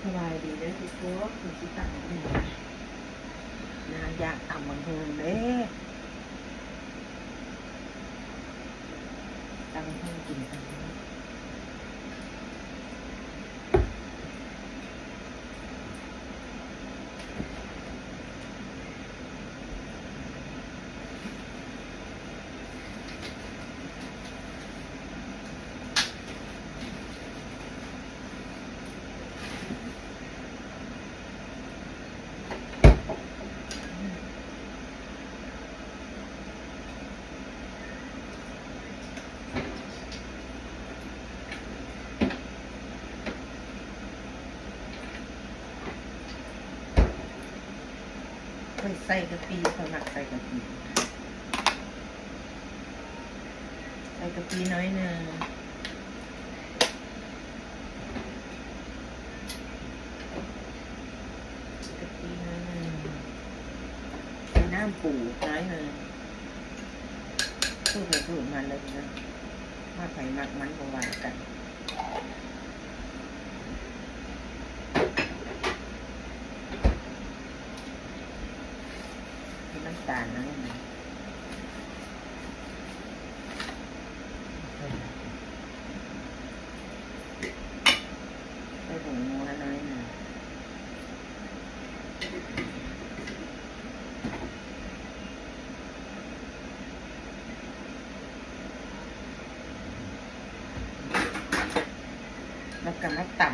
ສະບາຍດີເດີທຸກຄົນ ຄືຊິຕຳບັກຫຸ່ງ ນາງຢາກຕຳບັກຫຸ່ງເດ້ ຕຳບັກຫຸ່ງກິນກັນ. ຂ້ອຍໃສ່ກະປິ ຂ້ອຍມັກໃສ່ກະປິ ໃສ່ກະປິໜ້ອຍໜຶ່ງ ກະປິໜ້ອຍໜຶ່ງ ໃສ່ນ້ຳປູໜ້ອຍໜຶ່ງ ສູດໃຜສູດມັນເລີຍເນາະ ມັກໃຜມັກມັນ ບໍ່ວ່າກັນ. ໃສ່ນ້ຳຕານໜ້ອຍໜຶ່ງ ໃສ່ຜົງນົວໜ້ອຍໜຶ່ງ. ແລ້ວກໍມາຕຳ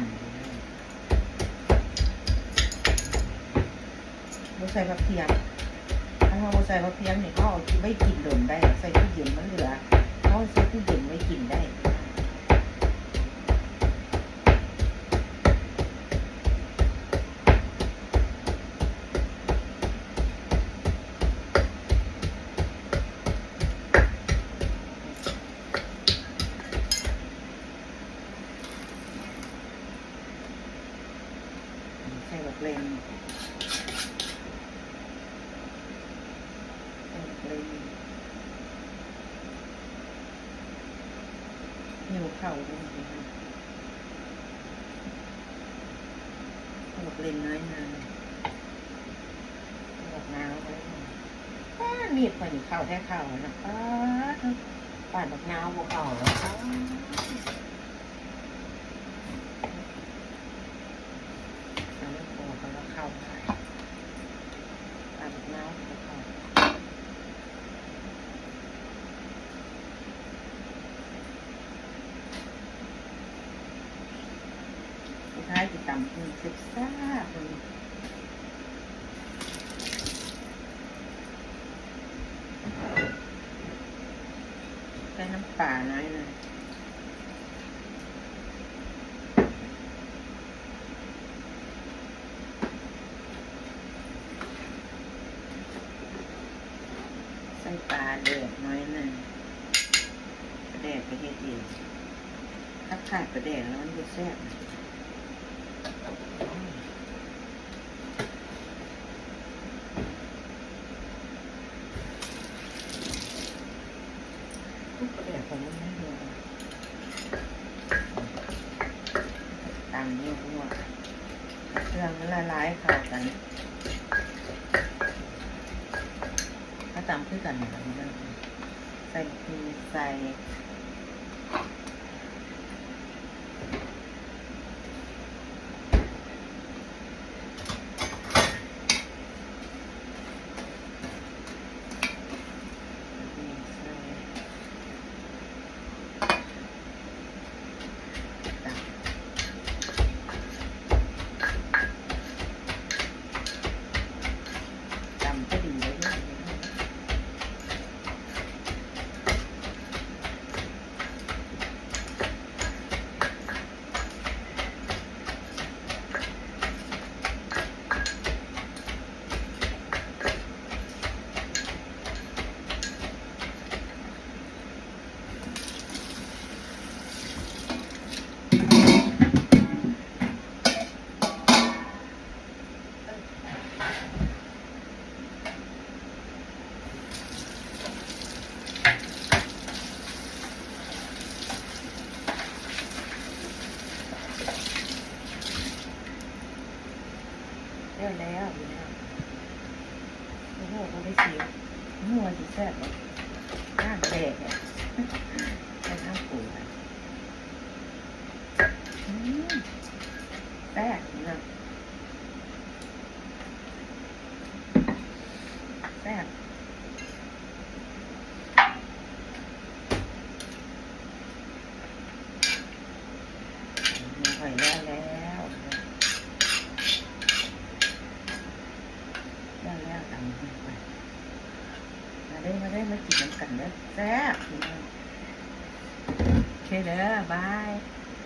ບໍ່ໃສ່ຜັກທຽມ ຖ້າເຮົາບໍ່ໃສ່ຜັກທຽມນີ້ ເຮົາເອົາໄວ້ກິນດົນໄດ້ ໃສ່ຕູ້ເຢັນມັນເຫຼືອ ເຮົາໃສ່ຕູ້ເຢັນໄວ້ກິນໄດ້. ໃສ່ບັກເລັ່ງ ໃສ່ບັກເລັ່ງ ຫິວເຂົ້າເດ້ ໃສ່ບັກເລັ່ງໜ້ອຍໜຶ່ງ. ບັກນາວໄວ້ ປາດ ມີດຂ້ອຍນີ້ເຂົ້າແທ້ເຂົ້ານະ ປາດ ປາດບັກນາວບໍ່ເຂົ້າແລ້ວ ປາດ ອັນນັ້ນບໍ່ເຂົ້າ ເຂົ້າໄດ້ ປາດບັກນາວບໍ່ເຂົ້າ. ສຸດທ້າຍຊິຕຳໃຫ້ແຊບໆ ໃສ່ນ້ຳປາໜ້ອຍໜຶ່ງ. ໃສ່ປາແດກໜ້ອຍໜຶ່ງ ປາແດກກໍເຮັດເອງ ຖ້າຂາດປາແດກແລ້ວມັນບໍ່ແຊບ. ປາແດກກໍຍັງໄດ້ຢູ່. ຕຳຢູ່ ເຄື່ອງມັນລະລາຍເຂົ້າກັນ ກໍຕຳຄືກັນນະ ໃສ່ໝາກຫຸ່ງ ໃສ່ ຕຳ ຕຳພໍດີເລີຍ ເນາະ. ແລ້ວແລ້ວ ໂອ້ໂຫ ບໍ່ໄດ້ຊິມ ຮູ້ວ່າຊິແຊບບໍ່ ຢ້ານແຕກ ແຕ່ນ້ຳປູ ອືມ ແຊບເນາະ ແຊບ ໝໍ້ຂ້ອຍແລ້ວແລ້ວ ແລ້ວແລ້ວ ຕຳໝໍ້ຂ້ອຍ ມາເດີ ມາເດີ ມາກິນນຳກັນເດີ ແຊບ ພີ່ນ້ອງ ໂອເຄເດີ ບາຍ.